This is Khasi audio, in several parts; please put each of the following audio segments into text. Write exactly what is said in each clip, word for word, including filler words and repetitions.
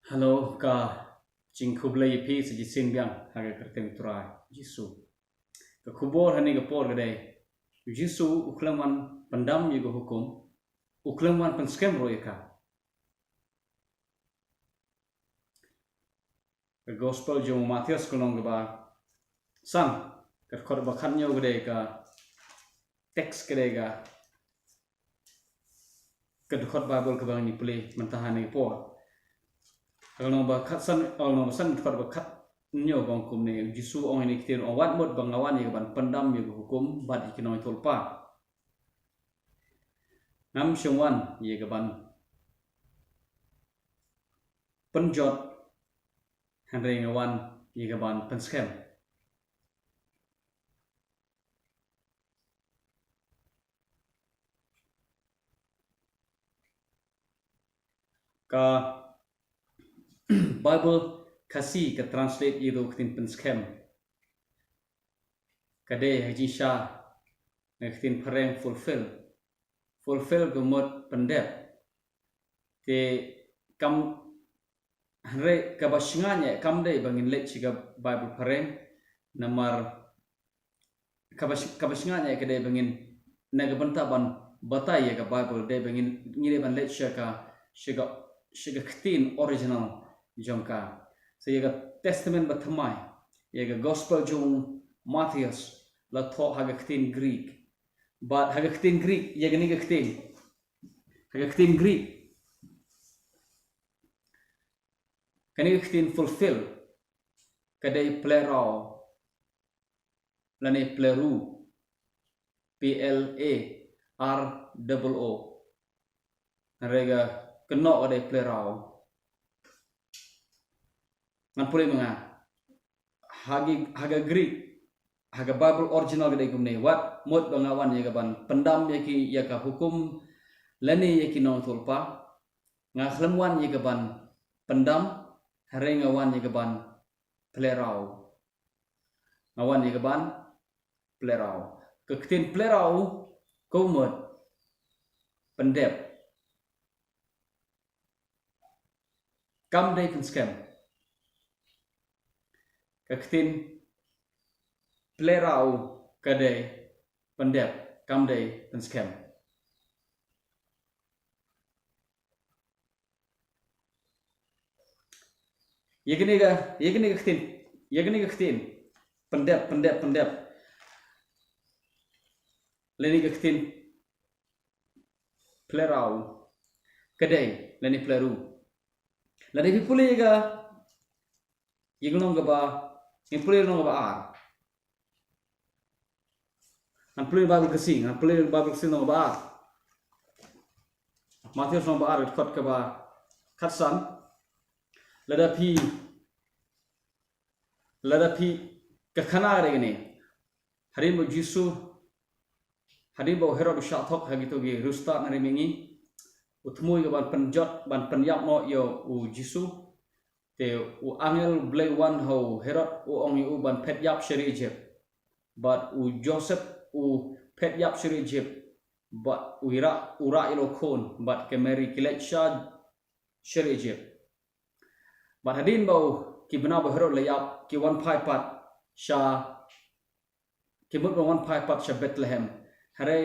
Hello, ka jingkhublei ïa phi sa shisien biang ha ka kyrteng Trai Jisu. Ka khubor ha kane ka por ka dei, Jisu u khlem wan pyndam ïa ka hukum, u khlem wan pynskhem ruh ïa ka. Ka Gospel jong u Mathaios ka lynnong kaba san, ka dkhot ba khathynñiew ka dei ka text, ka dei ka, ka dkhot Baibl kaba ngi pule mynta ha kane ka por. Ha ka lynnong ba khatsan, ha ka lynnong ba san, dkhot ba khathynñiew ka ong kumne, Jisu u ong ïa kine ki ktien, u ong, wat mut ba nga wan ïa ka ban pyndam ïa ka hukum bad ïa ki nongïathuhlypa. Ngam shym wan ïa ka ban pynjot, hynrei nga wan ïa ka ban pynskhem. Ka Baibl Khasi ka translate ïa ka ktien pynskhem, ka dei ha jingshisha na ka ktien phareng fulfill. Fulfill ka mut pyndep. Te kam, hynrei kaba shngaiñ eh kam dei ba ngin leit sha ka Baibl phareng, namar kaba sh-, kaba shngaiñ eh ka dei ba ngin, na ka bynta ban batai ïa ka Baibl, dei ba ngin, ngi dei ban leit sha ka, sha ka, sha ka ktien original jong ka. So ïa ka Testament Bathymmai, ïa ka Gospel jong u Mathaios, la thoh ha ka ktien Greek. Bad ha ka ktien Greek, ïa kane ka ktien, ha ka ktien Greek, kane ka ktien fulfill ka dei plerao, lane pleroo, P L A R O O. Hynrei ka kynnoh ka dei plerao. Ngan pule ma nga. Ha ki, ha ka Greek, ha ka Baibl original ka dei kumne, wat mut ba nga wan ïa ka ban pyndam ïa ki, ïa ka hukum lane ïa ki nongïathuhlypa. Nga khlem wan ïa ka ban pyndam, hynrei nga wan ïa ka ban plerao. Nga wan ïa ka ban plerao. Ka ktien plerao ka mut pyndep. Kam dei pynskhem. Ka ktien plerao ka dei pyndep, kam dei pynskhem. Ïa kane ka, ïa kane ka ktien, ïa kane ka ktien pyndep, pyndep, pyndep, lane ka ktien plerao ka dei, lane pleroo, lane phi pule ïa ka, ïa ka lynnong kaba, ngin pule lynnong kaba ar. Ngan pule Baibl Khasi, ngan pule Baibl Khasi lynnong kaba ar. Mathaios lynnong kaba ar, dkhot kaba khatsan. Lada phi, lada phi, ka khana ka dei kane. Hadien ba u Jisu, hadien ba u Herod u shah thok ha kito ki riewstad na ri mihngi, u thmu ïa ka ban pynjot, ban pynïap noh ïa u Jisu. Te u angel Blei u wan ha u Herod, u ong ïa u ban phet ïap sha ri Ijipt. Bad u Joseph u phet ïap sha ri Ijipt. Bad u ïarap, u rah ïa la u khun bad ka Mary, ki leit sha, sha ri Ijipt. Bad hadien ba u, ki bnai ba u Herod la ïap, ki wan phai pat sha, ki mut ban wan phai pat sha Bethlehem. Hynrei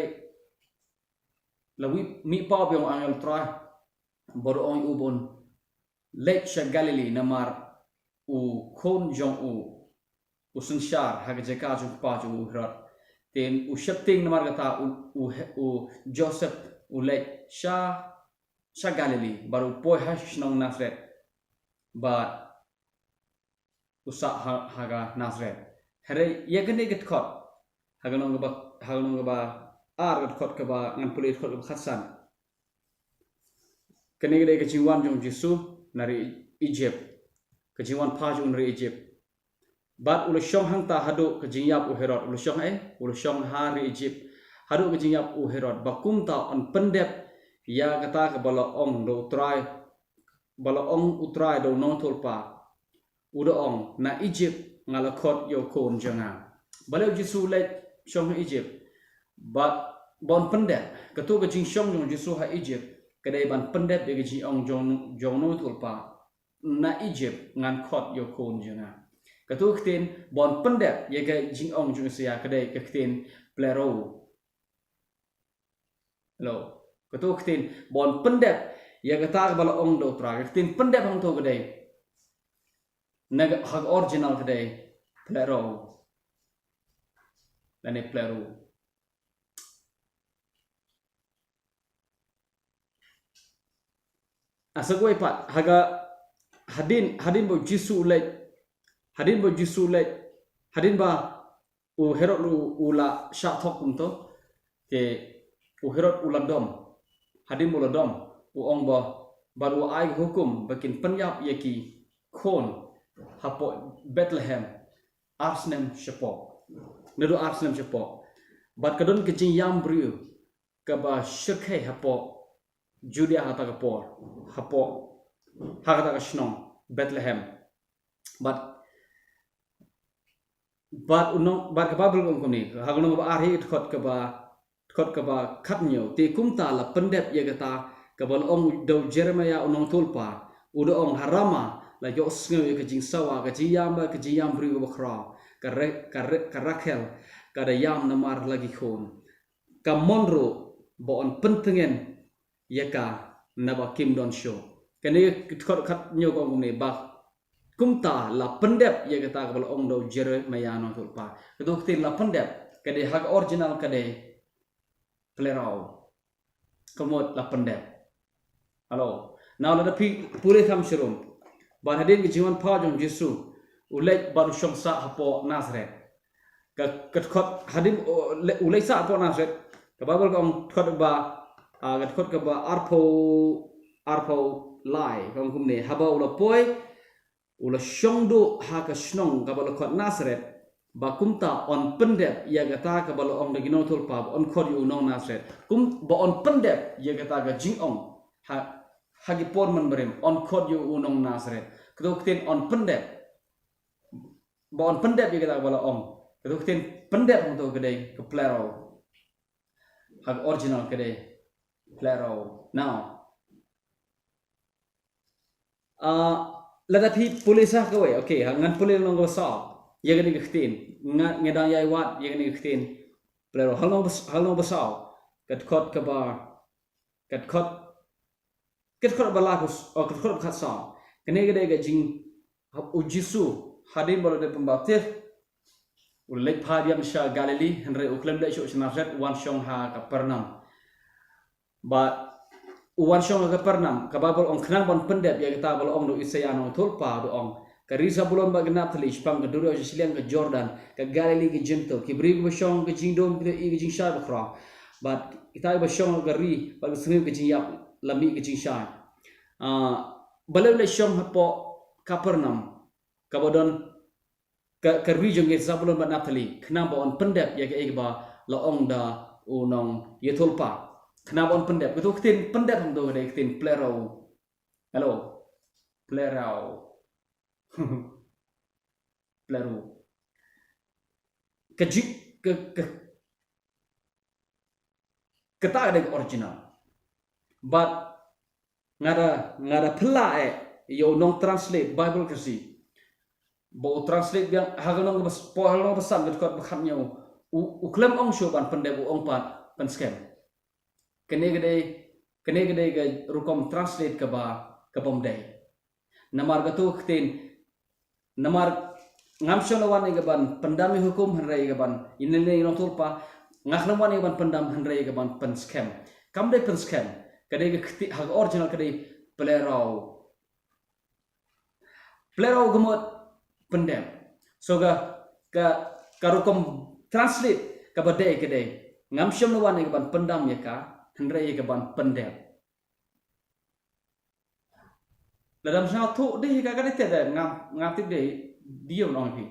la mih, mih paw biang u angel Trai, bad u ong ïa u ban leit sha Galilee, namar u khun jong u u synshar ha ka jaka jong u kpa jong u Herod. Te u sheptieng namar kata u, u, u Joseph u leit sha, sha Galilee, bad u poi ha shnong Nazareth. Bad u sah ha, ha ka Nazareth. Hynrei ïa kane ka dkhot, ha ka lynnong kaba, ha ka lynnong kaba ar, ka dkhot kaba, ngan pule dkhot kaba khatsan. Kane ka dei ka jingwan jong u Jisu na ri Ijipt. Ka jingwan phai jong u na ri Ijipt. Bad u la shong hangta haduh ka jingïap u Herod. U la shong, eh, u la shong ha ri Ijipt haduh ka jingïap u Herod. Ba kumta yn pyndep ïa kata kaba la ong da u Trai, ba la ong u Trai da u nongïathuhlypa. U da ong, na Ijipt nga la khot ïa u khun jong nga. Balei u Jisu u leit shong ha Ijipt? Bad ban pyndep, kato ka jingshong jong u Jisu ha Ijipt ka dei ban pyndep ïa ka jingong jong, jong u nongïathuhlypa. na Egypt ngan khot ïa u khun jong nga. Kato ka ktien ba yn pyndep ïa ka jingong jong u Isaïah ka dei ka ktien pleroo. Hello. Kato ka ktien ba yn pyndep ïa kata kaba la ong da u Trai. Ka ktien pyndep hangto ka dei, na ka, ha ka original ka dei pleroo. Lane pleroo. A sa kawei pat, ha ka, hadien, hadien ba u Jisu u leit, hadien ba u Jisu u leit, hadien ba u Herod u, u la shah thok kumto, te u Herod u la dom, hadien ba u la dom, u ong ba, bad u ai hukum ba kin pynïap ïa ki khun hapoh Bethlehem ar snem shapoh. Naduh ar snem shapoh. Bad ka don ka jingïam briew kaba shyrkhei hapoh Judea ha kata ka por, hapoh, ha kata ka shnong Bethlehem. Bad, bad u nong, bad ka Baibl ka ong kumne, ha ka lynnong kaba ar hi, dkhot kaba, dkhot kaba khathynñiew, te kumta la pyndep ïa kata kaba la ong da u Jeremaïah u nongïathuhlypa, u da ong, ha Rama la ïohsngew ïa ka jingsawa, ka jingïam bad ka jingïam briew kaba khraw, ka re-, ka re-, ka Rakhel ka da ïam namar la ki khun. Ka mon ruh ba yn pyntngen ïa ka naba kim don shuh. Kane ka dkhot khathynñiew ka ong kumne, ba kumta la pyndep ïa kata kaba la ong da u Jeremaïah u nongïathuhlypa. Kato ka ktien la pyndep ka dei, ha ka original ka dei pleroo. Ka mut la pyndep. Hello. Now lada phi pule kham sharum, bad hadien ka jingwan pha jong u Jisu, u leit bad u shong sah hapoh Nasareth. Ka, ka dkhot hadien u le-, u leit sah hapoh Nasareth, ka Baibl ka ong dkhot ba, ah, ka dkhot kaba arphew, arphew lai, ka ong kumne, haba u la poi, u la shong duh ha ka shnong kaba la khot Nasareth, ba kumta yn pyndep ïa kata kaba la ong da ki nongïathuhlypa, ba yn khot ïa u nong Nasareth. Kum, ba yn pyndep ïa kata ka jingong ha, ha ki por mynbarim, yn khot ïa u nong Nasareth. Kato ka ktien yn pyndep, ba yn pyndep ïa kata kaba la ong. Kato ka ktien pyndep hangto ka dei ka pleroo. Ha ka original ka dei pleroo. Now, ah, lada phi pule sa kawei, okay, ha, ngan pule lynnong kaba saw ïa kane ka ktien. Nga, nga dang ïai wad ïa kane ka ktien pleroo. Ha lynnong bas-, ha lynnong ba saw, ka dkhot kaba, ka dkhot, ka dkhot ba lai, oh, ka dkhot ba khatsaw. Kane ka dei ka jing, u Jisu, hadien ba u la dep pynbaptis, u la leit phai biang sha Galili, hynrei u khlem leit shuh sha Nasareth, u wan shong ha Kapernaum. Bad u wan shong ha Kapernaum, ka Baibl ong khnang ban pyndep ïa kata ba la ong da u Isaïah u nongïathuhlypa, u da ong, ka ri Zebulon bad ka Naphtali, shaphang ka duriaw sha shiliang ka Jordan, ka Galili ka jyntut, ki briew kiba shong ka jingdum, ki da ïohi ka jingshai bakhraw. Bad kita kiba shong ha ka ri bad ka sngi ka jingïap, la mih ka jingshai. Ah, balei u leit shong hapoh Kapernaum, kaba don ka, ka ri jong ki Zebulon bad Naphtali, khnang ba yn pyndep ïa kaei kaba la ong da u nongïathuhlypa. Khnang ba yn pyndep. Kato ka ktien pyndep hangto ka dei ka ktien pleroo. Hello. Pleroo. Pleroo. Ka jing, ka, ka, kata ka dei ka original. But nga da, nga da phylla eh ïa u nongtranslate Baibl Khasi, ba u translate biang ha ka lynnong kaba s-, hapoh lynnong ba san, ka dkhot ba khathynñiew, u, u khlem ong shuh ban pyndep, u ong pat pynskhem. Kane ka dei, kane ka dei ka rukom translate kaba, ka bym dei. Namar kato ka ktien, namar ngam shym la wan ïa kaban pyndam ïa hukum hynrei ïa kaban, ïa lade ïa u nongïathuhlypa, nga khlem wan ïa kaban pyndam hynrei ïa kaban pynskhem. Kam dei pynskhem, ka dei ka kti-, ha ka original ka dei pleroo. Pleroo ka mut pyndep. So ka, ka, ka rukom translate kaba dei ka dei, ngam shym la wan ïa kaban pyndam ïa ka, hynrei ïa kaban pyndep. Lada ym sngewthuh dei ka, ka dei te da, ngam, ngam tip dei, dei ïa u nong phi.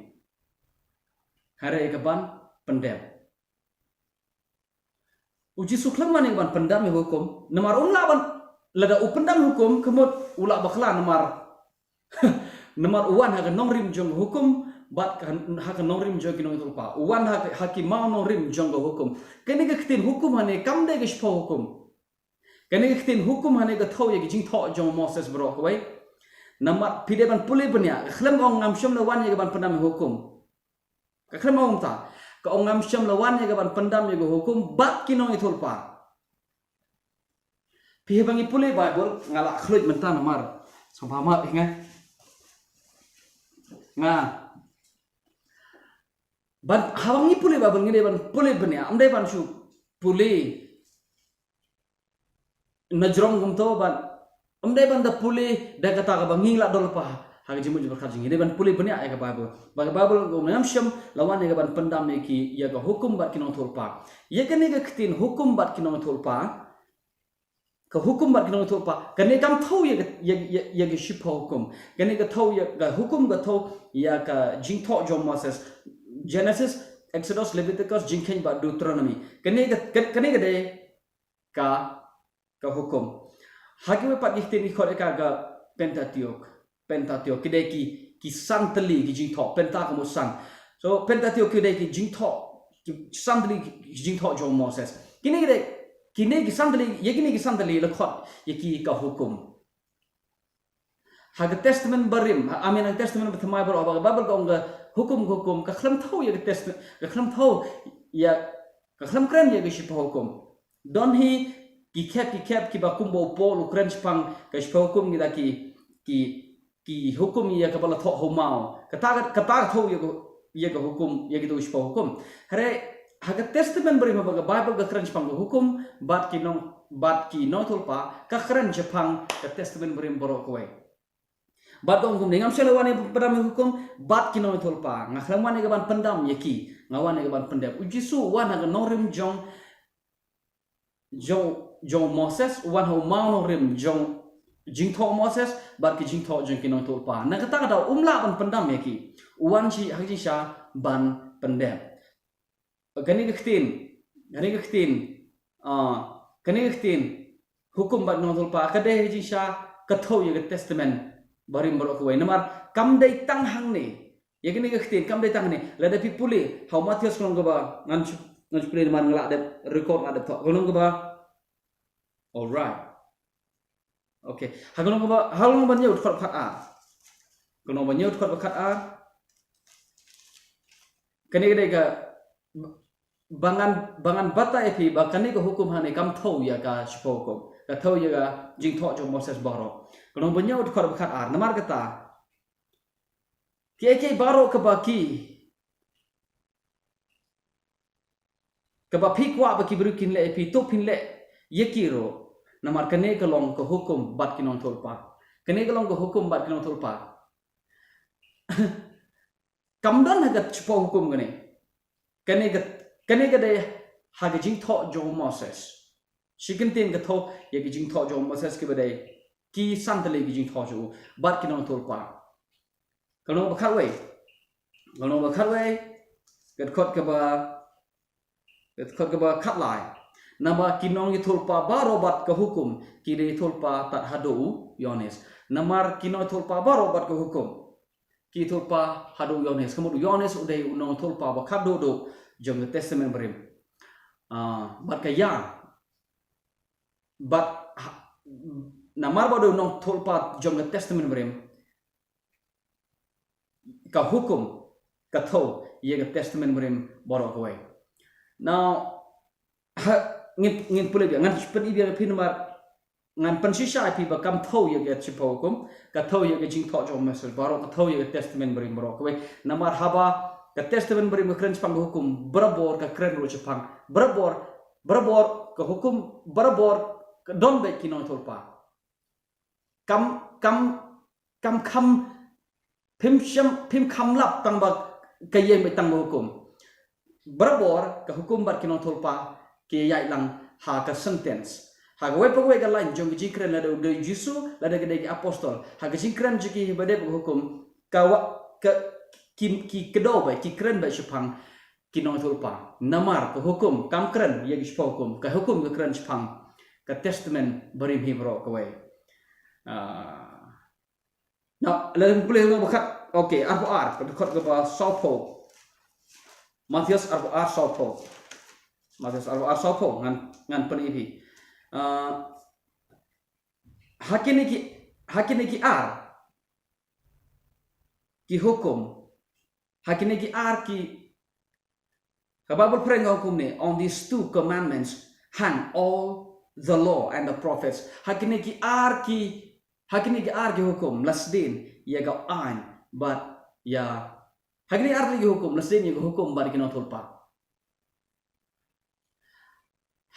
Hynrei ïa kaban pyndep. U Jisu khlem wan ïa kaban pyndam ïa hukum, namar un lah ban, lada u pyndam hukum, ka mut u lah bakla namar, namar u wan ha ka nongrim jong ka hukum, bad ka, ha ka nongrim jong ki nongïathuhlypa. U wan ha ka, ha ki mawnongrim jong ka hukum. Kane ka ktien hukum hangne kam dei ka shiphew hukum. Kane ka ktien hukum hangne ka thew ïa ki jingthoh jong u Moses baroh kawei. Namar phi dei ban pule bniah. Ka khlem ong ngam shym la wan ïa ka ban pyndam ïa ka hukum. Ka khlem ong ta. Ka ong ngam shym la wan ïa ka ban pyndam ïa ka hukum bad ki nongïathuhlypa. Phi haba ngi pule Bible, nga la khluit mynta namar. Sngewbha map ïa nga. Nga. Ban, haba ngi pule Bible, ngi dei ban pule bniah, ym dei ban shu pule na jrong kumto ban, ym dei ban da pule da kata kaba ngi la don lypa ha ka jingmut jingpyrkhat jong ngi. Dei ban pule bniah ïa ka Bible. Ba ka Bible ka ong ngam shym la wan ïa ka ban pyndam ïa ki, ïa ka hukum bad ki nongïathuhlypa. Ïa kane ka ktien hukum bad ki nongïathuhlypa. Ka hukum bad ki nongïathuhlypa. Kane kam thew ïa ka, ïa, ïa, ïa ka shiphew hukum. Kane ka thew ïa ka hukum ka thew ïa ka jingthoh jong Moses. Genesis, Exodus, Leviticus, Jingkheiñ bad Deuteronomy. Kane ka, ka, kane ka dei ka, ka hukum. Ha kiwei pat ki ktien ki khot ïa ka ka Pentateuch. Pentateuch, ki dei ki, ki san tylli ki jingthoh, penta ka mut san. So, Pentateuch ki dei ki jingthoh, ki san tylli ki jingthoh jong Moses. Kine ki dei, kine ki san tylli, ïa kine ki san tylli la khot ïa ki ka hukum. Ha ka Testament Barim, ha, I mean, ha ka Testament Bathymmai baroh, ba ka Bible ka ong ka hukum, ka hukum, ka khlem thew ïa ka Testament, ka khlem thew ïa, ka khlem kren ïa ka shiphew hukum. Don hi ki khep, ki khep, kiba kumba u Paul u kren shaphang ka shiphew hukum, kita ki, ki, ki hukum ïa kaba la thoh ha u maw. Kata, kata ka thew ïa ka, ïa ka hukum, ïa kita ki shiphew hukum. Hynrei ha ka Testament Barim ba ka Bible ka kren shaphang ka hukum bad ki nong, bad ki nongïathuhlypa, ka kren shaphang ka Testament Barim baroh kawei. Bad ka ong kumne, ngam shym la wan ïa ka ban pyndam ïa ka hukum bad ki nongïathuhlypa. Nga khlem wan ïa ka ban pyndam ïa ki, nga wan ïa ka ban pyndep. U Jisu u wan ha ka nongrim jong, jong, jong Moses, u wan ha u maw nongrim jong jingthoh Moses bad ki jingthoh jong ki nongïathuhlypa. Na kata ka daw um lah ban pyndam ïa ki. U wan shi ha ka jingshisha ban pyndep. Kane ka ktien, kane ka ktien, ah, kane ka ktien hukum bad nongïathuhlypa ka dei ha ka jingshisha, ka thew ïa ka Testament Barim baroh kawei. Namar kam dei tang hangne. Ïa kane ka ktien kam dei tang hangne. Lada phi pule ha u Mathaios ka long kaba, ngan shu, ngan shu pule namar nga la dep record, nga la dep thoh. Ka long kaba. Alright. Okay. Ha ka long kaba, ha ka long ba hynñiew, dkhot ba khatar. Ka long ba hynñiew, dkhot ba khatar. Kane ka dei ka, ba ngan, ba ngan batai ïa phi ba kane ka hukum hangne kam thew ïa ka shiphew hukum. Ka thew ïa ka jingthoh jong Moses baroh. Ka long ba hynñiew, dkhot ba khatar. Namar kata, kiei kiei baroh kaba ki, kaba phi kwah ba ki briew kin leh ïa phi, to phin leh ïa ki ruh. Namar kane ka long ka hukum bad ki nongïathuhlypa. Kane ka long ka hukum bad ki nongïathuhlypa. Kam don ha ka shiphew hukum kane. Kane ka, kane ka dei ha ka jingthoh jong Moses. Shi kyntien ka thew ïa ka jingthoh jong Moses kiba dei ki san tylli ki jingthoh jong u bad ki nongïathuhlypa. Ka long ba khatwei. Ka long ba khatwei. Ka dkhot kaba, ka dkhot kaba khatlai. Namar ki nongïathuhlypa baroh bad ka hukum ki da ïathuhlypa tad haduh u Ïoannis. Namar ki nongïathuhlypa baroh bad ka hukum ki ïathuhlypa haduh u Ïoannis. Ka mut u Ïoannis u dei u nongïathuhlypa ba khatduh duh jong ka Testament Barim. Ah, bad ka ïa. Bad ha, namar ba u dei u nongïathuhlypa jong ka Testament Barim, ka hukum ka thew ïa ka Testament Barim baroh kawei. Now, ha, ngin, ngin pule biang, ngan pyni biang ïa phi namar, ngan pynshisha ïa phi ba kam thew ïa ka shiphew hukum, ka thew ïa ka jingthoh jong Moses baroh, ka thew ïa ka Testament Barim baroh kawei. Namar haba ka Testament Barim ka kren shaphang ka hukum, barabor ka kren ruh shaphang, barabor, barabor ka hukum, barabor ka don beit ki nongïathuhlypa. Kam, kam, kam kham, phim shym, phim kham lap tang ba ka ïeng beit tang ba hukum. Barabor ka hukum bad ki nongïathuhlypa ki ïaid lang ha ka sentence. Ha kawei pa kawei ka lain jong ka jingkren, lada u dei u Jisu, lada ka dei ki apostol. Ha ka jingkren jong ki ba dei ba ka hukum, ka wa, ka, ki, ki kdew beit, ki kren beit shaphang ki nongïathuhlypa. Namar ka hukum kam kren ïa ki shiphew hukum, ka hukum ka kren shaphang ka Testament Barim hi baroh kawei. Ah. Now, lada pule ka long ba khat, okay, arphew ar, ka dkhot kaba sawphew. Mathaios arphew ar sawphew. Mathaios arphew ar sawphew, ngan, ngan pyni ïa phi. Ah, ha kine ki, ha kine ki ar, ki hukum, ha kine ki ar ki, ka Baibl phareng ka hukum ne, "On these two commandments hang all the law and the prophets." Ha kine ki ar ki, ha kine ki ar ki hukum la sdien ïa ka aiñ bad ïa, ha kine ki ar ki hukum la sdien ïa ka hukum bad ki nongïathuhlypa.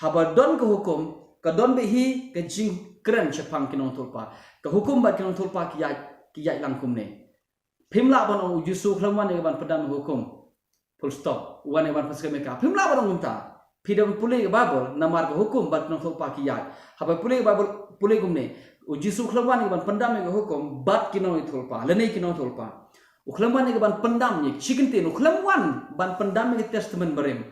Haba don ka hukum, ka don beit hi ka jingkren shaphang ki nongïathuhlypa. Ka hukum bad ki nongïathuhlypa ki ïaid, ki ïaid lang kumne. Phim lah ban ong, "U Jisu u khlem wan ïa ka ban pyndam ïa ka hukum. Full stop. U wan ïa ka ban pynskhem ïa ka." Phim lah ban ong kumta. Phi dei ban pule ka Baibl, namar ka hukum bad ki nongïathuhlypa ki ïaid. Haba pule ka Baibl, pule kumne. "U Jisu u khlem wan ïa ka ban pyndam ïa ka hukum bad ki nongïathuhlypa. Lane ki nongïathuhlypa. U khlem wan ïa ka ban pyndam ïa, shi kyntien, u khlem wan ban pyndam ïa ka Testament Barim.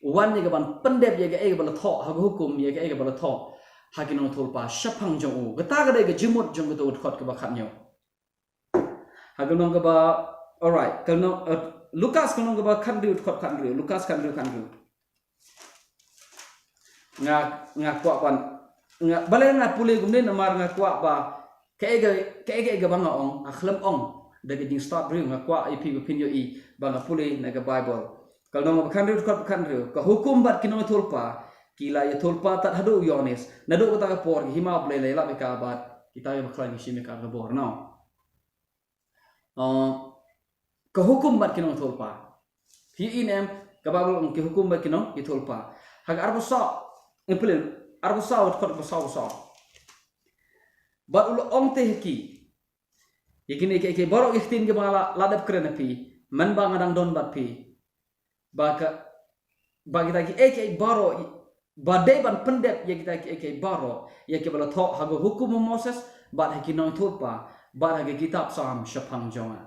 U wan ïa ka ban pyndep ïa kaei kaba la thoh ha ka hukum, ïa kaei kaba la thoh ha ki nongïathuhlypa shaphang jong u." Kata ka dei ka jingmut jong kato ka dkhot kaba khathynñiew. Ha ka lynnong kaba, alright, ka lynnong, eh, Lukas ka lynnong kaba khathynriew, dkhot khathynriew, Lukas khathynriew, khathynriew. Nga, nga kwah ban, nga, balei nga pule kumne, namar nga kwah ba kaei ka, kaei kaei kaba nga ong, nga khlem ong da ka jingstad briew, nga kwah ïa phi ba phin ïohi ba nga pule na ka Baibl. Ka lynnong ba khathynriew, dkhot ba khathynriew. "Ka hukum bad ki nongïathuhlypa ki la ïathuhlypa tad haduh u Ïoannis. Naduh kata ka por ki hima U Blei la ïalap ïa ka bad kita kiba khlaiñ ki shim ïa ka ar ka bor." Now, uh, ka hukum bad ki nongïathuhlypa. Phi i ne em, ka Baibl ong ki hukum bad ki nongïathuhlypa. Ha ka arphew saw, eh, pule, arphew saw, dkhot arphew saw, arphew saw. "Bad u la ong te ha ki, ïa kine kiei kiei baroh ki ktien kiba nga la, la dep kren ha phi mynba nga dang don bad phi, ba ka, ba kita kiei kiei baroh, ba dei ban pyndep ïa kita kiei kiei baroh ïa kiba la thoh ha ka hukum u Moses bad ha ki nongïathuhlypa bad ha ka kitab Salm shaphang jong nga."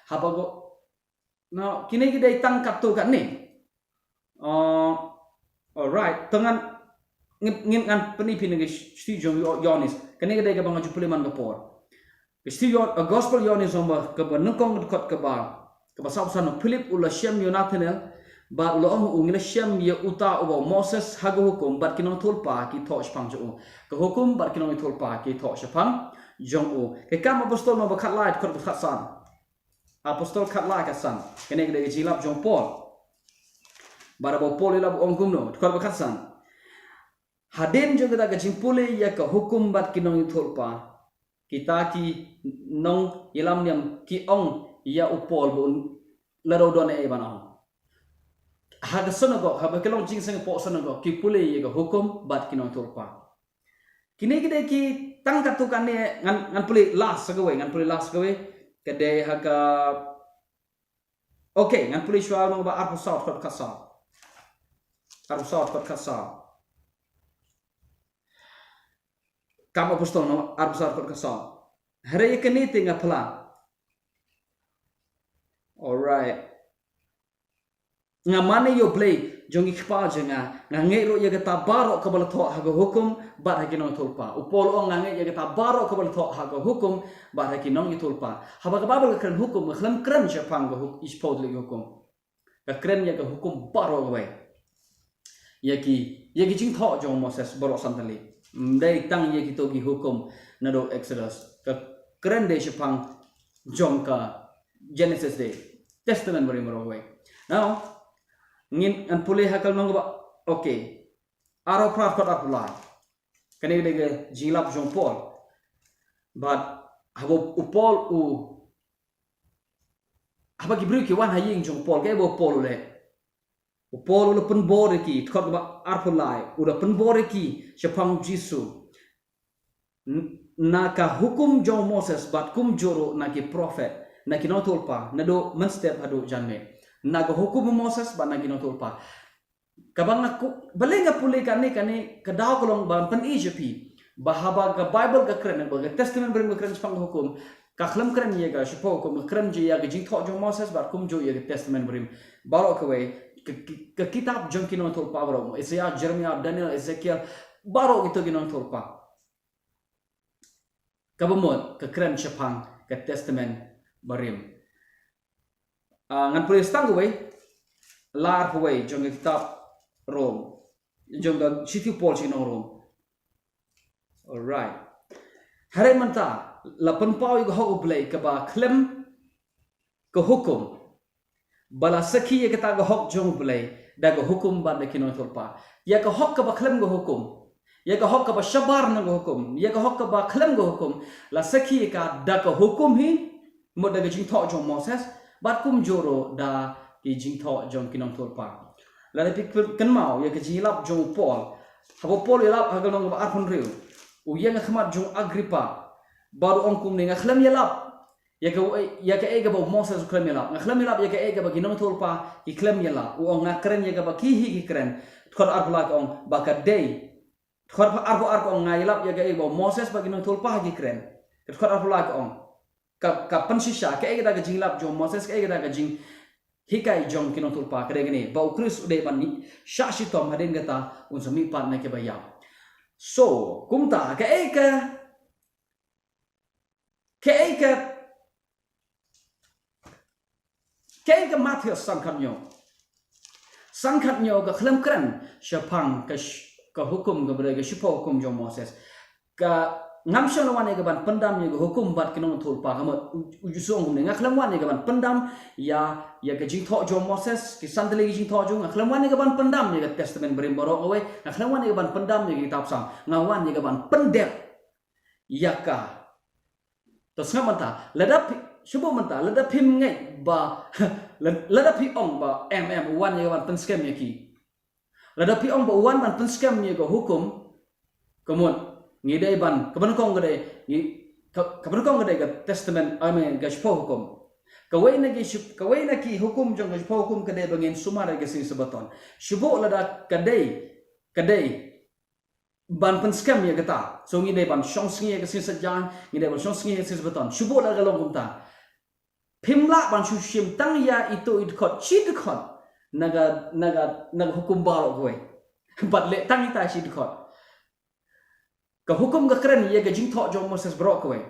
Haba ko, now, kine ki dei tang katto katne. Uh, alright, te ngan, ngin, ngin, ngan pyni phi na ka shithi jong Ïo-, Ïoannis. Kane ka dei kaba nga ju pule man ka por. Ka shithi Ïo-, uh, Gospel Ïoannis, lynnong ba, kaba nyngkong, dkhot kaba, kaba sawphew san. "Philip u la shem ïa u Nathanael bad u la ong ha u, 'Ngi la shem ïa uta uba u Moses ha ka hukum bad ki nongïathuhlypa ki thoh shaphang jong u.'" Ka hukum bad ki nongïathuhlypa ki thoh shaphang jong u. Ka Kam Apostol, lynnong ba khatlai, dkhot ba khatsan. Apostol khatlai, khatsan. Kane ka dei ka jingïalap jong u Paul. Bad haba u Paul u ïalap u ong kumno, dkhot ba khatsan. "Hadien jong kata ka jingpule ïa ka hukum bad ki nongïathuhlypa, kita ki nongïalam niam ki ong ïa u Paul ba un la dei don ei ban ong." Ha ka synagog, haba ki long jingseng hapoh synagog, ki pule ïa ka hukum bad ki nongïathuhlypa. Kine ki dei ki tang katto katne, ngan, ngan pule last sa kawei, ngan pule last sa kawei. Ka dei ha ka, okay, ngan pule shuwa, lynnong ba arphew saw, dkhot khatsaw. Arphew saw, dkhot khatsaw. Kam Apostol, lynnong arphew saw, dkhot khatsaw. "Hynrei ïa kane te nga phla. Alright. Nga mane ïa U Blei jong ki kpa jong nga, nga ngeit ruh ïa kata baroh kaba la thoh ha ka hukum bad ha ki nongïathuhlypa." U Paul u ong, "Nga ngeit ïa kata baroh kaba la thoh ha ka hukum bad ha ki nongïathuhlypa." Haba ka Baibl ka kren hukum, ka khlem kren shaphang ka huk-, shaphang ki hukum. Ka kren ïa ka hukum baroh kawei. Ïa ki, ïa ki jingthoh jong u Moses baroh san tylli. Ym dei tang ïa kito ki hukum naduh Exodus. Ka kren dei shaphang jong ka Genesis, dei Testament Barim baroh kawei. Now, ngin, ngan pule ha ka lynnong kaba, okay. Arphew phra, dkhot arphew lai. Kane ka dei ka jingïalap jong u Paul. Bad haba u Paul u, haba ki briew ki wan ha ïing jong u Paul, kaei ba u Paul u leh? U Paul u la pynbor ïa ki, dkhot kaba arphew lai, u la pynbor ïa ki shaphang u Jisu. N-, na ka hukum jong u Moses bad kumjuh ruh na ki prophet, na ki nongïathuhlypa, naduh mynstep haduh janmiet. Na ka hukum u Moses bad na ki nongïathuhlypa. Kaba nga ku-, balei nga pule kane, kane ka daw ka long ban pyni sha phi ba haba ka Baibl ka kren, ba ka Testament Barim ka kren shaphang ka hukum, ka khlem kren ïa ka shaphang ka hukum, ka kren ïa ka jingthoh jong u Moses bad kumjuh ïa ka Testament Barim baroh kawei, ka, ka, ka kitab jong ki nongïathuhlypa baroh, Isaiah, Jeremiah, Daniel, Ezekiel, baroh kito ki nongïathuhlypa. Kaba mut ka kren shaphang ka Testament Barim. Ah, ngan pule tang kawei, lai arphew wei jong ka kitab Rom, jong ka shithi u Paul sha ki nong Rom. Alright. Hynrei mynta la pynpaw ïa ka hok U Blei kaba khlem ka hukum, ba la sakhi ïa kata ka hok jong U Blei da ka hukum bad da ki nongïathuhlypa. Ïa ka hok kaba khlem ka hukum, ïa ka hok kaba shabar na ka hukum, ïa ka hok kaba khlem ka hukum, la sakhi ïa ka da ka hukum hi, mut da ka jingthoh jong Moses, bad kumjuh ruh da ki jingthoh jong ki nongïathuhlypa. Lada phi kyn-, kynmaw ïa ka jingïalap jong u Paul, haba u Paul u ïalap ha ka lynnong ba arphew hynriew, u ïeng ha khmat jong u Agrippa, bad u ong kumne, nga khlem ïalap ïa ka, ïa kaei kaba u Moses u khlem ïalap. Nga khlem ïalap ïa kaei kaba ki nongïathuhlypa ki khlem ïalap. U ong, nga kren ïa kaba ki hi ki kren. Dkhot arphew lai ka ong ba ka dei. Dkhot arphew ar ka ong, nga ïalap ïa kaei kaba u Moses bad ki nongïathuhlypa ki kren. Dkhot arphew lai ka ong, ka, ka pynshisha, kaei kata ka jingïalap jong u Moses, kaei kata ka jinghikai jong ki nongïathuhlypa, ka dei kane, ba u Khrist u dei ban shah shitom, hadien kata un sa mihpat na kiba ïap. So, kumta, kaei ka Kaei ka, kaei ka Mathaios san khathynñiew. San khathynñiew ka khlem kren shaphang ka sh-, ka hukum kaba dei ka shiphew hukum jong u Moses. Ka, ngam shym la wan ïa ka ban pyndam ïa ka hukum bad ki nongïathuhlypa, ka mut u, u Jisu u ong kumne, nga khlem wan ïa ka ban pyndam ïa, ïa ka jingthoh jong u Moses, ki san tylli ki jingthoh jong u, nga khlem wan ïa ka ban pyndam ïa ka Testament Barim baroh kawei, nga khlem wan ïa ka ban pyndam ïa ka Kitab Salm, nga wan ïa ka ban pyndep ïa ka. To sngap mynta, lada phi, shu buh mynta, lada phim ngeit ba, lad-, lada phi ong ba, em, em, u wan ïa ka ban pynskhem ïa ki. Lada phi ong ba u wan ban pynskhem ïa ka hukum, ka mut, ngi dei ban, kaba nyngkong ka dei, ngi, ka, kaba nyngkong ka dei ka Testament, I mean, ka shiphew hukum. Kawei na ki ship-, kawei na ki hukum jong ka shiphew hukum ka dei ba ngin sumar ïa ka sngi Sabaton. Shu buh lada ka dei, ka dei ban pynskhem ïa kata. So ngi dei ban shong sngi ïa ka sngi Saitjaiñ, ngi dei ban shong sngi ïa ka sngi Sabaton. Shu buh la ka long kumta. Phim lah ban shu shim tang ïa ito i dkhot, shi dkhot na ka, na ka, na ka hukum baroh kawei. Bad leh tang ita shi dkhot. Ka hukum ka kren ïa ka jingthoh jong u Moses baroh kawei.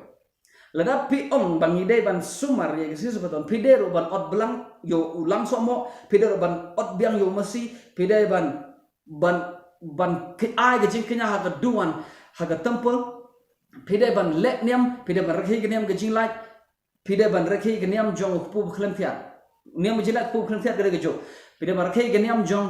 Lada phi ong ba ngi dei ban sumar ïa ka sngi Sabaton, phi dei ruh ban ot blang ïa u langsohmoh, phi dei ruh ban ot biang ïa u masi, phi dei ban, ban, ban ki-, ai ka jingkñia ha ka duwan, ha ka temple, phi dei ban leh niam, phi dei ban rakhe ka niam ka jinglait, phi dei ban rakhe ka niam jong u kpu ba khlem thiat. Niam ka jinglait kpu ba khlem thiat ka dei kajuh. Phi dei ban rakhe ka niam jong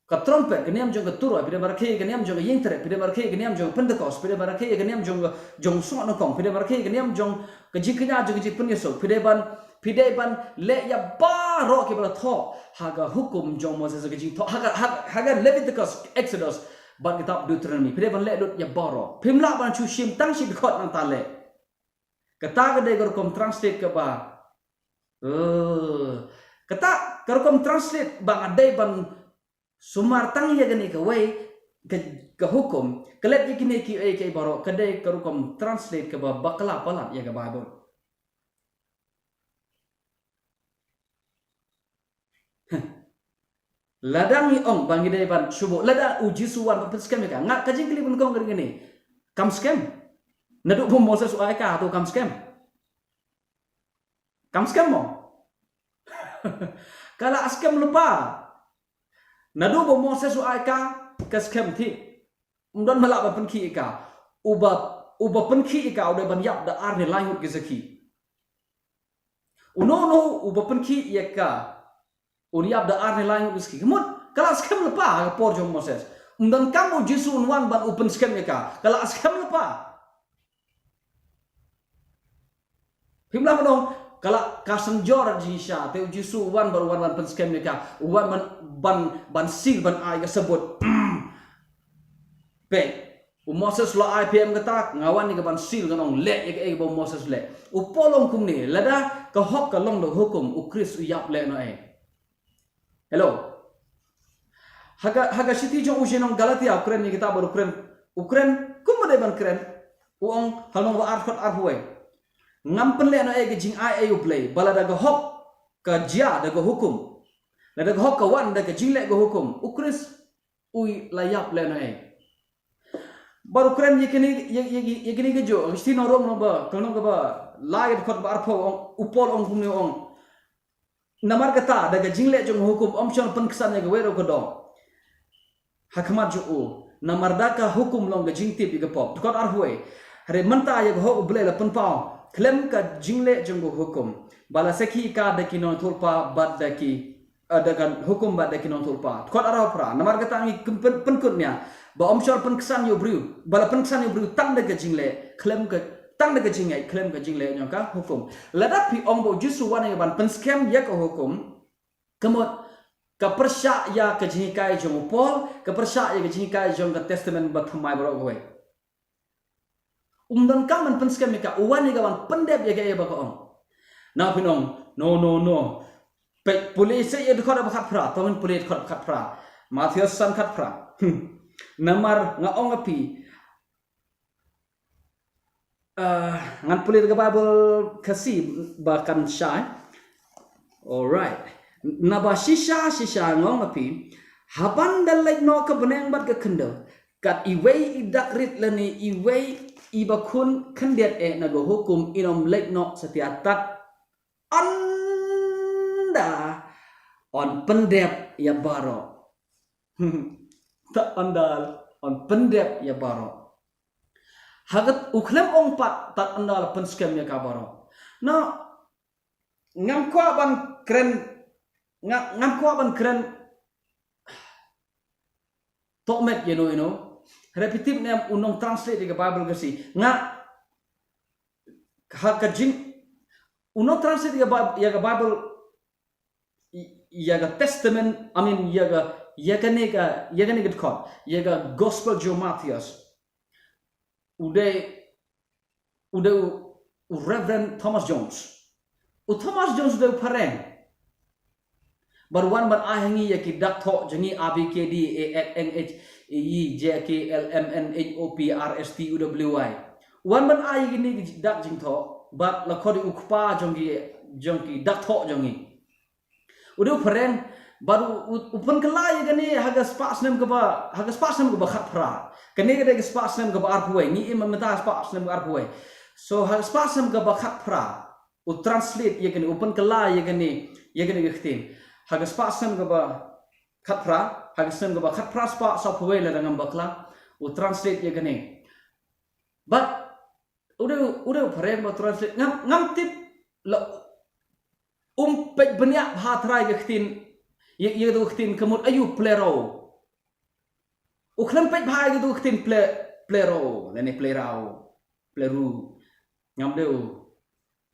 ka trumpet, ka niam jong ka turoi, phi dei ban rakhe ka niam jong ka ïingtrep, phi dei ban rakhe ka niam jong ka Pentekost, phi dei ban rakhe ka niam jong ka, jong u sohnyngkong, phi dei ban rakhe ka niam jong ka jingkñia jong ka jingpynïasuk, phi dei ban, phi dei ban leh ïa baroh kiba la thoh ha ka hukum jong u Moses, ka jingthoh, ha ka, ha ka, ha ka Leviticus, Exodus, bad kitab Deuteronomy, phi dei ban leh lut ïa baroh. Phim lah ban shu shim tang shi dkhot nangta leh. Kata ka dei ka rukom translate kaba, eh, kata ka rukom translate ba nga dei ban sumar tang ïa kane kawei ka, ka hukum, ka leh ïa kine kiei kiei baroh, ka dei ka rukom translate kaba bakla palat ïa ka Baibl. Lada ngi ong ba ngi dei ban, shu buh, lada u Jisu wan ban pynskhem ïa ka. Nga ka jingkylli ba nyngkong ka dei kane. Kam skhem. Naduh ba u Moses u ai ka, hato kam skhem? Kam skhem mo? Ka la skhem lypa. Naduh ba u Moses u ai ka, ka skhem thik. Ym don ba lah ban pynkhih ïa ka. Uba, uba pynkhih ïa ka u dei ban ïap da ar ne lai ngut ki sakhi. Uno uno uba pynkhih ïa ka un ïap da ar ne lai ngut ki sakhi. Ka mut ka la skhem lypa ha ka por jong u Moses. Ym donkam u Jisu un wan ban u pynskhem ïa ka. Ka la skhem lypa. Phim lah ban ong, ka la, ka synjor jingshisha, te u Jisu u wan ban, u wan ban pynskhem ïa ka, u wan ban, ban, ban seal, ban ai ka sabut. Peit, u Moses u la ai phi ïa kata, nga wan ïa ka ban seal, ngan ong leh ïa kaei kaba u Moses u leh. U Paul u ong kumne, lada ka hok ka long da ka hukum, u Khrist u ïap lehnohei. Hello. Ha ka, ha ka shithi jong u sha ki nong Galatia, u kren ïa kita bad u kren, u kren kumba dei ban kren. U ong ha lynnong ba ar dkhot arphew wei, ngam pynlehnohei ka jingai ei U Blei, ba lada ka hok ka jia da ka hukum, lada ka hok ka wan da ka jingleh ka hukum, u Khrist u la ïap lehnohei. Bad u kren ïa kine, ïa, ïa, ïa kine kijuh, ka shithi nong Rom lynnong ba, ka lynnong kaba lai, dkhot ba arphew, u ong, u Paul u ong kumne, u ong, namar kata, da ka jingleh jong ka hukum, ym shym pynksan ïa kawei ruh ka doh ha khmat jong u. Namar da ka hukum long ka jingtip ïa ka pop. Dkhot arphew wei, hynrei mynta ïa ka hok U Blei la pynpaw khlem ka jingleh jong ka hukum, ba la sakhi ka da ki nongthoh lypa bad da ki, eh, da ka hukum bad da ki nongthoh lypa. Dkhot arphew phra, namar kata ngi pyn-, pyn-, pynkut nia ba ym shym pynksan ïa u briew, ba la pynksan ïa u briew tang da ka jingleh, khlem ka, tang da ka jingngeit, khlem ka jingleh jong ka hukum. Lada phi ong ba U Jisu u wan ïa ban pynskhem ïa ka hukum, ka mut ka pyrshah ïa ka jinghikai jong u Paul, ka pyrshah ïa ka jinghikai jong ka Testament Bathymmai baroh kawei. Um donkam ban pynskhem ïa ka, u wan ïa ka ban pyndep ïa kaei ba ka ong. Na phin ong, no, no, no. Peit, pule seh ïa dkhot ba khatphra, to ngin pule dkhot ba khatphra. Mathaios san khatphra. Namar nga ong ïa phi, ah, ngan pule da ka Baibl Khasi ba kan shai. Alright. Naba shisha shisha nga ong ïa phi, haba ynda leit noh ka bneng bad ka khyndew, kat iwei i dak rit lane iwei i ba khun khyndiat eh na ka hukum in ym leit noh satia tad ynda yn pyndep ïa baroh. Tad ynda yn pyndep ïa baroh. Haba u khlem ong pat tad ynda la pynskhem ïa ka baroh. Na, ngam kwah ban kren, nga, ngam kwah ban kren tohmet, you know, you know. Repetitive ne em u nongtranslate ïa ka Baibl Khasi. Nga, ha ka jing, u nongtranslate ïa ka Baibl, ïa ka Baibl, ïa ka Testament, I mean, ïa ka, ïa kane ka, ïa kane ka dkhot, ïa ka Gospel jong u Mathaios. U dei, u dei u, u Reverend Thomas Jones. U Thomas Jones u dei u phareng. Bad u wan ban ai ha ngi ïa ki dak thoh jong ngi A B K D, A X N H, E, J K L M N H O P R S T U W Y. U wan ban ai ïa kine ki dak jingthoh, bad la khot u kpa jong ki, jong ki dak thoh jong ngi. U dei u phareng, bad u, u, u pynkylla ïa kane ha ka spah snem kaba, ha ka spah snem kaba khatphra. Kane ka dei ka spah snem kaba arphew wei, ngi im mynta ha spah snem kaba arphew wei. So ha ka spah snem kaba khatphra, u translate ïa kane, u pynkylla ïa kane, ïa kane ka ktien. Ha ka spah snem kaba khatphra, ha ka snem kaba khatphra spah sawphew wei lada ngam bakla, u translate ïa kane. Bad u dei, u dei u phareng ba u translate, ngam, ngam tip la um peit bniah bha trai ka ktien, ïa, ïa ka ktien ka mut aïu, plero. U khlem peit bha ïa ka ktien ple-, plero, lane plerau, pleru. Ngam dei u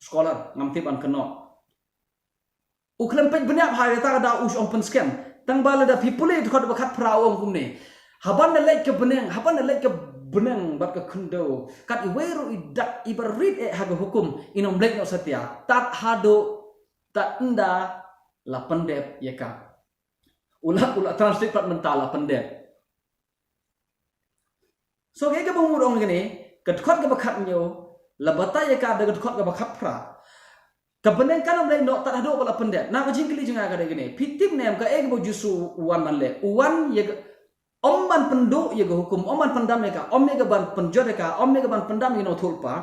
scholar, ngam tip ban kynnoh. U khlem peit bniah bha ïa kata ka daw u ong pynskhem. Tang ba lada phi pule dkhot ba khatphra u ong kumne. Haba ynda leit ka bneng, haba ynda leit ka bneng bad ka khyndew, kat iwei ruh i dak i ba rit eh ha ka hukum in ym leit noh satia tad haduh tad ynda la pyndep ïa ka. U la, u la translate pat mynta la pyndep. So kaei kaba mut ong kane, ka dkhot kaba khathynñiew la batai ïa ka da ka dkhot kaba khatphra. Ka bneng kan ym leit noh tad haduh ba la pyndep. Na ka jingkylli jong nga ka dei kane, phi tip ne em kaei kaba U Jisu u wan ban leh? U wan ïa ka, ym ban pynduh ïa ka hukum, ym ban pyndam ïa ka, ym ïa ka ban pynjot ïa ka, ym ïa ka ban pyndam ïa ki nongthoh lypa.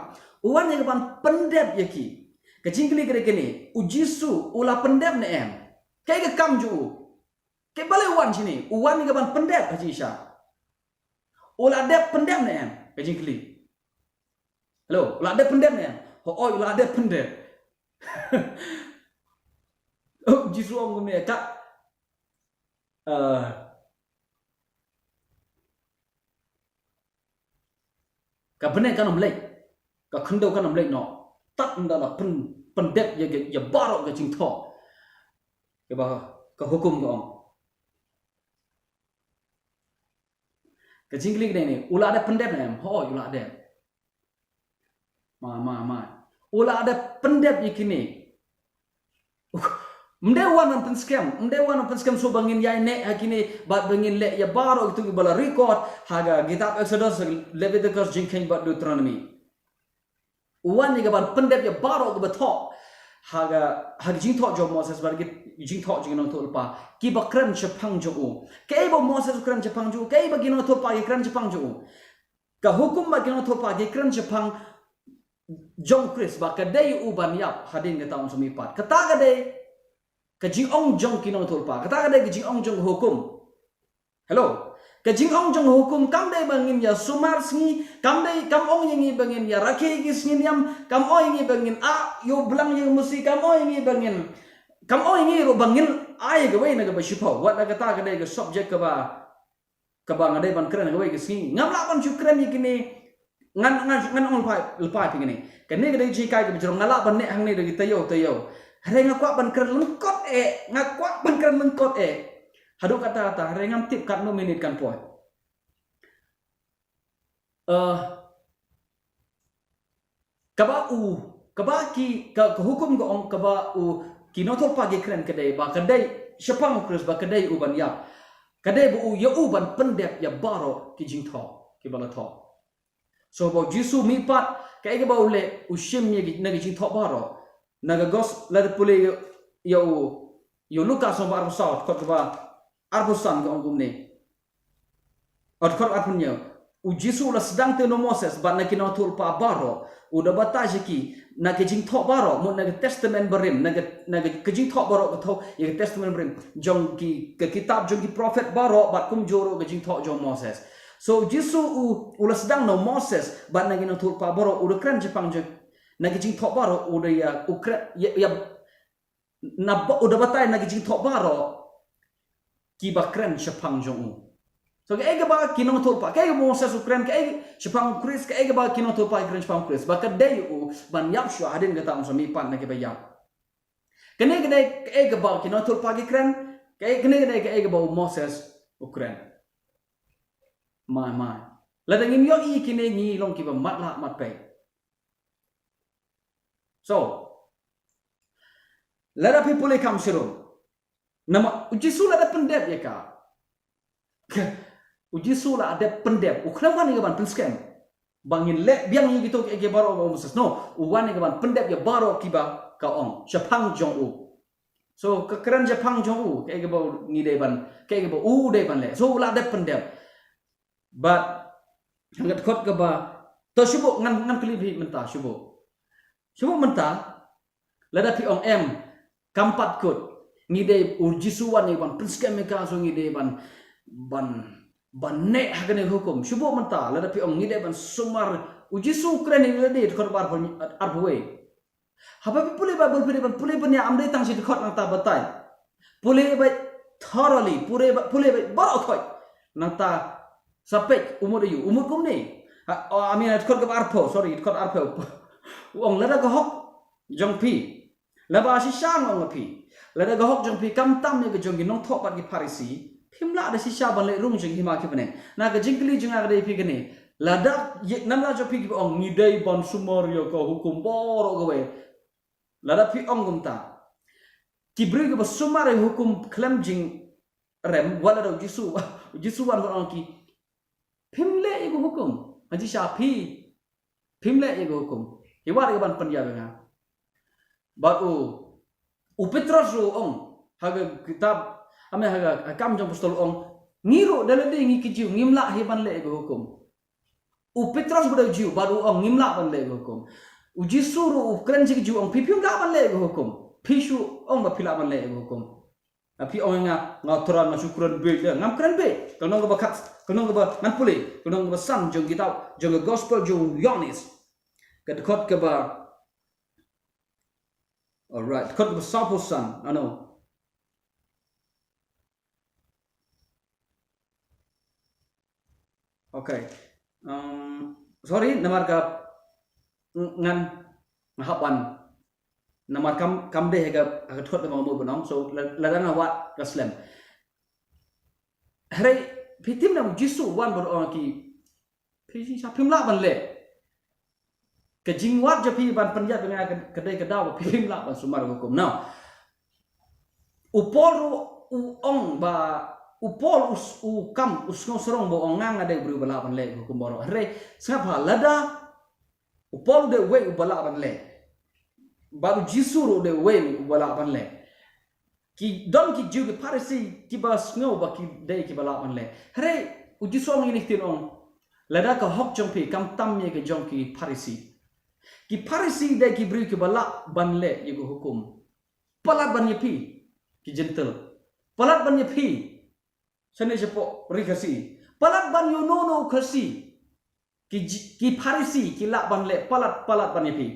U wan ïa ka ban pyndep ïa ki. Ka jingkylli ka dei kane, U Jisu u la pyndep ne em? Kaei ka kam jong u? Kaei balei u wan shane? U wan ïa ka ban pyndep ha jingshisha. U la dep pyndep ne em? Ka jingkylli. Hello, u la dep pyndep ne em? Hooid, u la dep pyndep. Oh, Jisu ong kumne, ka, eh, ka bneng kan ym leit, ka khyndew kan ym leit noh tad ynda la pyn-, pyndep ïa, ïa baroh ka jingthoh. Kaba ka hukum ka ong. Ka jingkylli ka dei ne, u la dep pyndep ne em? Hooid, u la dep. Ma, ma, ma. U la dep pyndep ïa kine. Ym dei u wan ban pynskhem, ym dei u wan ban pynskhem shuh ba ngin ïaineh ha kine bad ba ngin leh ïa baroh kito kiba la record ha ka kitab Exodus, Leviticus, Jingkheiñ bad Deuteronomy. U wan ïa ka ban pyndep ïa baroh kiba thoh ha ka, ha ka jingthoh jong u Moses bad ka jingthoh jong ki nongthoh lypa kiba kren shaphang jong u. Kaei ba u Moses u kren shaphang jong u, kaei ba ki nongthoh lypa ki kren shaphang jong u? Ka hukum bad ki nongthoh lypa ki kren shaphang jong u Khrist ba ka dei u ban ïap hadien kata un sa mihpat. Kata ka dei ka jingong jong ki nongthoh lypa. Kata ka dei ka jingong jong ka hukum. Hello. Ka jingong jong ka hukum kam dei ba ngin ïa sumar sngi, kam dei, kam ong ïa ngi ba ngin ïa rakhe ïa ki sngi niam, kam ong ïa ngi ba ngin, ah, ïoh blang ïa ka musi, kam ong ïa ngi ba ngin, kam ong ïa ngi ruh ba ngin ai kawei na kaba shiphew. Wat la kata ka dei ka subject kaba, kaba nga dei ban kren kawei ka sngi. Ngam lah ban shu kren ïa kine, ngan, ngan, ngan ong lypa, lypa phi kine. Kane ka dei ka jinghikai kaba jrong, nga lah ban neh hangne da ki taïew taïew. Hynrei nga kwah ban kren lyngkot eh, nga kwah ban kren lyngkot eh. Haduh katta katta, hynrei ngam tip katno minit kan poi. Eh, kaba u, kaba ki, ka, ka hukum ka ong, kaba u, ki nongthoh lypa ki kren ka dei ba ka dei shaphang u Khrist, ba ka dei u ban ïap. Ka dei ba u, ïa u ban pyndep ïa baroh ki jingthoh kiba la thoh. So ba u Jisu mihpat, kaei kaba u leh, u shim ïa ki, na ki jingthoh baroh. Na ka gos, lada pule ïa, ïa u, ïa u Lukas lynnong ba arphew saw, dkhot kaba arphew san ka ong kumne. Dkhot arphew hynñiew. U Jisu u la sdang te na u Moses bad na ki nongthoh lypa baroh. U da batai sha ki na ka jingthoh baroh, mut na ka Testament Barim, na ka, na ka, ka jingthoh baroh ka thoh ïa ka Testament Barim, jong ki, ka kitab jong ki prophet baroh, bad kumjuh ruh ka jingthoh jong u Moses. So u Jisu u, u la sdang na u Moses bad na ki nongthoh lypa baroh, u da kren shaphang jong, na ki jingthoh baroh, u da ïa, u kren, ïa, ïa, na ba, u da batai na ki jingthoh baroh kiba kren shaphang jong u. So kaei kaba ki nongthoh lypa, kaei kaba u Moses u kren, kaei shaphang u Khrist, kaei kaba ki nongthoh lypa ki kren shaphang u Khrist, ba ka dei u ban ïap shuwa, hadien kata un sa mihpat na kiba ïap. Kane ka dei kaei kaba ki nongthoh lypa ki kren, kaei, kane ka dei kaei kaba u Moses u kren. Mai, mai. Lada ngim ïohi kine, ngi long kiba matlah matpeit. So, lada phi pule kham shirum, namar u Jisu la dep pyndep ïa ka. U Jisu la dep pyndep, u khlem wan ïa ka ban pynskhem ba ngin leh biang ïa kito kiei kiei baroh ba u Moses. No, u wan ïa ka ban pyndep ïa baroh kiba ka ong shaphang jong u. So ka kren shaphang jong u, kaei kaba ngi dei ban, kaei kaba u dei ban leh. So u la dep pyndep. Bad ha ka dkhot kaba, to shu buh, ngan, ngan kylli phi mynta, shu buh. Shu buh mynta, lada phi ong em, kam pat kut. Ngi dei, u Jisu wan ïa ka ban pynskhem ïa ka, so ngi dei ban, ban, ban neh ha kane ka hukum. Shu buh mynta, lada phi ong ngi dei ban sumar, u Jisu u kren ïa lade, dkhot ba arphew, arphew wei. Haba phi pule Baibl phi dei ban pule bniah, ym dei tang shi dkhot nangta batai. Pule beit thoroughly, pule beit, pule beit baroh khoit. Nangta sa peit u mut aïu, u mut kumne. Ha, oh, I mean, dkhot kaba arphew, sorry, dkhot arphew. U ong lada ka hok jong phi. Lada shisha nga ong ïa phi. Lada ka hok jong phi kam tam ïa ka jong ki nongthoh bad ki Pharisi, phim lah da shisha ban leh rung jong ki hima ki bneng. Na ka jingkylli jong nga ka dei phi kane. Lada ïa, namar jong phi kiba ong ngi dei ban sumar ïa ka hukum baroh kawei. Lada phi ong kumta, ki briew kiba sumar ïa hukum khlem jingrem, wat lada u Jisu, u Jisu wan ban ong ki, phim leh ïa ka hukum. Hynrei shisha phi, phim leh ïa ka hukum. Ki wad ïa ka ban pynïap ïa nga. Bad u, u Petros ruh u ong ha ka kitab, I mean ha ka, ha ka Kam jong Apostol u ong, ngi ruh da lade ngi ki Jiw ngim lah hi ban leh ïa ka hukum. U Petros ba dei u Jiw bad u ong ngim lah ban leh ïa ka hukum. U Jisu ruh u kren sha ki Jiw u ong phi phim lah ban leh ïa ka hukum. Phi shu ong ba phi lah ban leh ïa ka hukum. Phi ong ïa nga, nga thrang nga shu kren beit, ngam kren beit. Ka lynnong kaba khat, ka lynnong kaba, ngan pule, ka lynnong kaba san jong kitab, jong ka gospel jong u Ïoannis. Ka dkhot kaba, alright, dkhot kaba sawphew san, ano. Okay. Um, sorry, namar ka ng-, ngan, nga hap wan. Namar kam, kam dei ha ka, ha ka dkhot kaba nga mut ban ong. So la, lada nga wad ka slem. Hynrei phi tip ne em, u Jisu u wan bad u ong ïa ki, phi shisha phim lah ban leh. Ka jingwad jong phi ban pynïap ïa nga ka, ka dei ka daw ba phi phim lah ban sumar ïa ka hukum. Now, u Paul ruh u ong ba, u Paul u s-, u kam, u sngewsarong ba u ong nga, nga dei u briew ba lah ban leh ïa ka hukum baroh. Hynrei sngap bha, lada u Paul u dei uwei uba lah ban leh, bad u Jisu ruh u dei uwei uba lah ban leh, ki don ki Jiw ki Pharisi kiba sngew ba ki dei kiba lah ban leh. Hynrei u Jisu u ong ïa kine ki ktien, u ong, lada ka hok jong phi kam tam ïa ka jong ki Pharisi. Ki Pharisi dei ki briew kiba lah ban leh ïa ka hukum. Palat ban ïa phi ki Jentil. Palat ban ïa phi shane shapoh Ri Khasi. Palat ban ïoh no no u Khrisi. Ki, ki Pharisi ki lah ban leh palat palat ban ïa phi.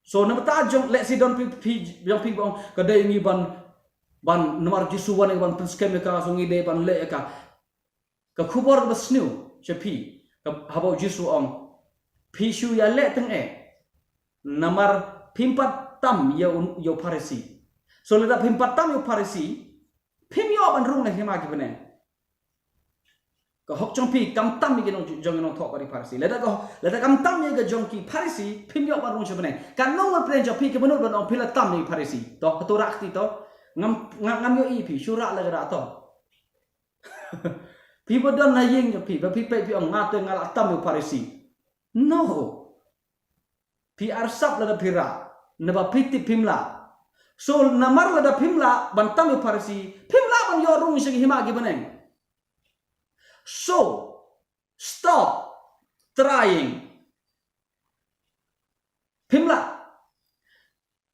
So na bynta jong leh si don phi, phi jong phi ba ong ka dei ngi ban, ban namar Jisu wan ban pynskhem ïa ka, so ngi dei ban leh ïa ka. Ka khubor ba sniew sha phi, ka haba u Jisu ong phi shu ïa leh teng eh. Namar phim pat tam ïa u, ïa u Pharisi. So lada phim pat tam ïa u Pharisi, phim ïoh ban rung na hima ki bneng. Ka hok jong phi kam tam ïa ki nong jong ki nongthoh bad ki Pharisi. Lada ka, lada kam tam ïa ka jong ki Pharisi, phim ïoh ban rung sha bneng. Ka nong bad pdeng jong phi ka mut ban ong phi la tam ïa ki Pharisi. To, to rah kti to. Ngam, ngam, ngam ïohi phi shu rah la ka rah to. Phi ba don na ïing jong phi, ba phi peit phi ong nga te nga la tam ïa u Pharisi. No. Phi arsap lada phi rah, naba phi tip phim lah. So namar lada phim lah ban tam ïa u Pharisi, phim lah ban ïoh rung sha ki hima ki bneng. So stop trying. Phim lah.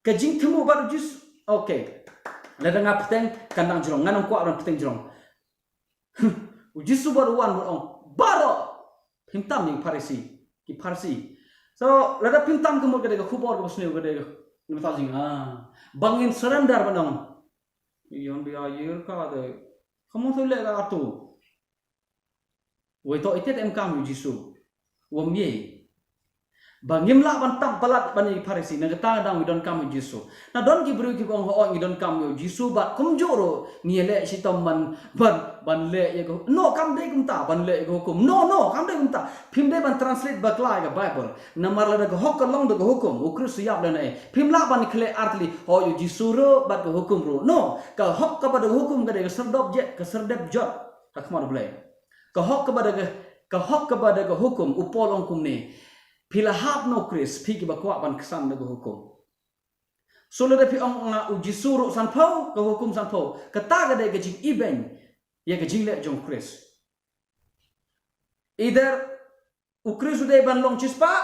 Ka jingthmu bad u Jisu. Okay. Lada nga pteng, kan dang jrong, ngan ong kwah ban pteng jrong. U Jisu bad u wan bad ong baroh phim tam ïa ki Pharisi, ki Pharisi. So lada phim tam ka mut ka dei ka khubor ka ba sniew ka dei ka, ngi mata jing ah ba ngin surrender ban ong. Ïa bi ïa ka dei. Ka mut leh ka atu. Wei to ite em kam ïa u Jisu. Wam ye. Ba ngim lah ban tam palat ban ïa ki Pharisi na kata ka dang wi don kam ïa u Jisu. Na don ki briew ki ba ong ho ngi don kam ïa u Jisu bad kumjuh ruh ngi leh shitom ban, ban, ban leh ïa ka, no kam dei kumta ban leh ïa ka hukum. No, no, kam dei kumta. Phim dei ban translate bakla ïa ka Bible. Namar lada ka hok ka long da ka hukum, u Khrist u ïap lane. Phim lah ban khleh artylli ho ïa u Jisu ruh bad ka hukum ruh. No, ka hok kaba da ka hukum ka dei ka serdop je, ka serdep jot ha khmat U Blei. Ka hok kaba da ka, ka hok kaba da ka hukum, u Paul ong kumne. Phi la hap na u Khrist, phi kiba kwah ban ksan da ka hukum. So lada phi ong nga u Jisu ruh sanphew, ka hukum sanphew. Kata ka dei ka jingibeiñ ïa ka jingleh jong u Khrist. Either u Khrist u dei ban long shispah,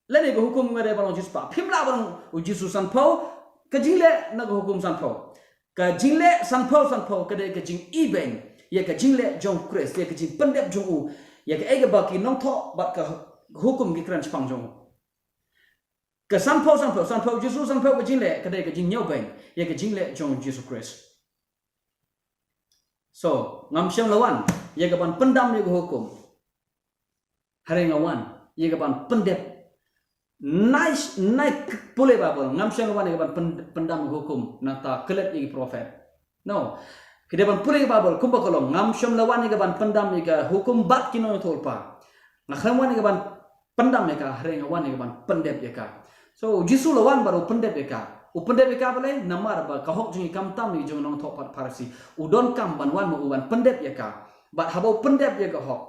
lane ka hukum ka dei ban long shispah. Phim lah ban ong u Jisu sanphew, ka jingleh na ka hukum sanphew. Ka jingleh sanphew sanphew ka dei ka jingibeiñ ïa ka jingleh jong u Khrist, ïa ka jingpyndep jong u ïa kaei kaba ki nongthoh bad ka hukum ki kren shaphang jong u. Ka sanphew sanphew, sanphew Jisu sanphew ka jingleh ka dei ka jingñiewbeiñ ïa ka jingleh jong u Jisu Khrist. So ngam shym la wan ïa ka ban pyndam ïa ka hukum. Hynrei nga wan ïa ka ban pyndep. Nai, nai pule Bible, ngam shym la wan ïa ka ban pyn-, pyndam ïa ka hukum, nangta klet ïa ki prophet. No. Ki dei ban pule Bible kumba ka long, ngam shym la wan ïa ka ban pyndam ïa ka hukum bad ki nongïathuhlypa. Nga khlem wan ïa ka ban pyndam ïa ka, hynrei nga wan ïa ka ban pyndep ïa ka. So u Jisu la wan bad u pyndep ïa ka. U pyndep ïa ka balei? Namar ba ka hok jong ngi kam tam ïa ka jong u nongthoh bad Pharisi. U donkam ban wan ma u ban pyndep ïa ka. Bad haba u pyndep ïa ka hok,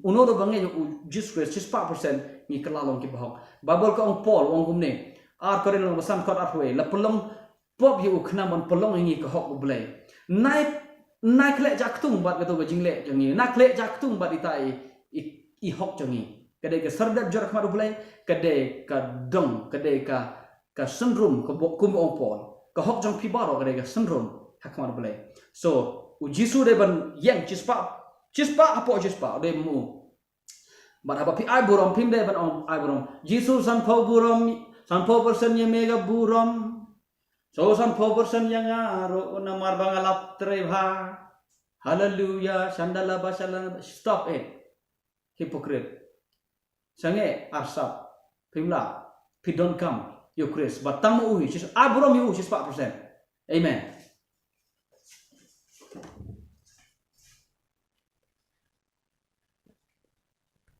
uno ruh ba ngeit ïa u Jisu Khrist shispah percent ngi kylla long ki bahok. Bible ka ong, Paul u ong kumne, ar Korinth lynnong ba san, dkhot arphew wei, la pynlong pop ïa u khnang ban pynlong ïa ngi ka hok U Blei. Nai, nai khleh jaktung bad kato ka jingleh jong ngi, nai khleh jaktung bad ita i, i, i hok jong ngi. Ka dei ka serdep jot ha khmat U Blei, ka dei ka dong, ka dei ka, ka synrum, ka bok, kumba ong Paul. Ka hok jong phi baroh ka dei ka synrum ha khmat U Blei. So u Jisu dei ban ïeng shispah, shispah hapoh shispah, u dei ma u. Bad haba phi ai burom, phim dei ban ong ai burom. Jisu sanphew burom, sanphew percent ïa me ka burom. So sanphew percent ïa nga ruh namar ba nga lap trei bha. Haleluya, shandala ba shandala. Stop it. Hypocrite. Sangeh arsap. Phim lah. Phi donkam ïa u Khrist. Bad tang ma u hi, ai burom ïa u shispah percent. Amen.